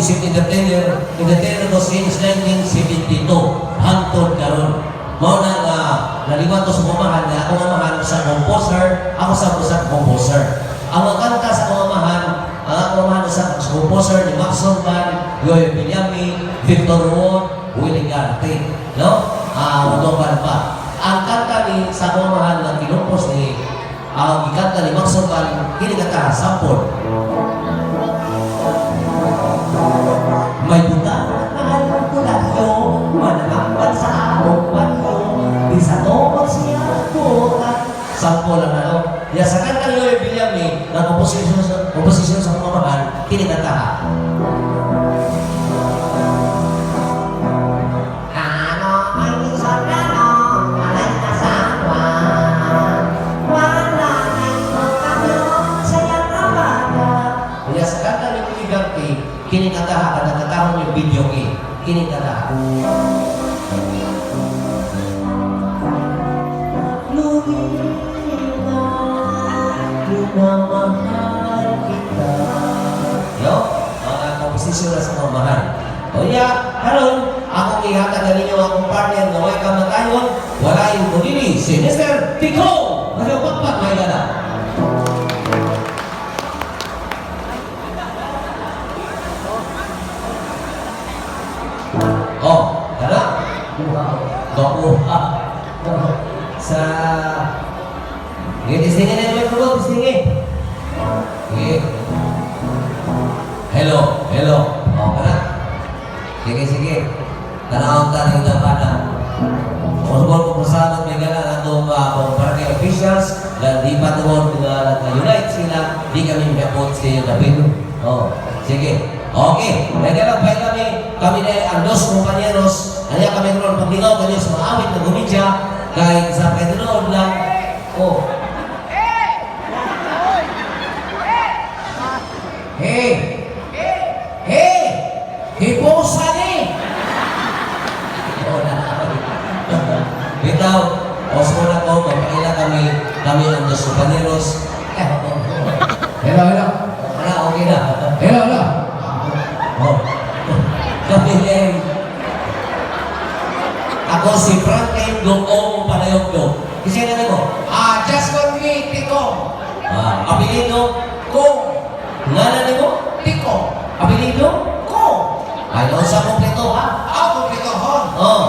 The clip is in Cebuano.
isip entertainer, entertainer ko since 1972 hangtod karon. Mao na nga naliwat ko sa amahan nga akong amahan sa composer, ako sa usa ka composer. Ang mga kanta sa akong amahan, ang akong amahan usa ka composer ni Maxon Van, Yoyo Villame, Victor Wong, Willie Garte, no? Ah, uh, pa. Ang kanta ni sa akong amahan nga kinumpos ni ang gikanta ni Maxon Van, kini kanta sampol. May buta ang kulakyo, manangampan sa among baryo, di sa tungkol siya buta. Sampo lang na, no? Ya, sa kanta ni Yoyo Villame, na komposisyon sa mga mahal, kini kanta ha. Ano ang soldado, alay asawa, wala ay magkano sa iyang amada. Ya, sa kanta ni Willie Garte, kini kanta ha, kada katahon yung video ki, kini kanta ha. Lumina, minamahal kita. Yo, mga komposisyon na sa mga mahal. O ya, karon akong ihatag na ninyo akong partner nga way kamatayon, wala yung kunini, si Mr. Tico! Ano pakpak may gana? Oh, kana? Bakuha. Sa... Sige, tistingin na yung microphone, tistingin. Sige. Hello, hello. Oh, kana? Sige, sige. Tanawang ta rin na pana. Usbon ko pasalamat may gana ang atong mga barangay officials na di pa tungod nga nag-unite sila, di kami miabot sa David. Oh, sige. Okay, may gana pa kami, kami na ang dos compañeros, anya kami ron paglingaw kanyo sa mga awit na gumidya, kay sa kay lang. Oh. Hey! Hey! Hipusa ni! Oo na. Bitaw, osmo na ko, magpaila kami, kami ang dos compañeros. Hello, hello. Wala, okay na. Hello, hello. Oh. Kami eh. Ako si Franklin Gongong Panayokdo. Kasi na mo? Ah, just call me Tiko. Ah, apelido? Ko. Ngalan mo? Tiko. Apelido? Ko. Ay, sa kompleto ha? Ako, kompleto hon. Oh.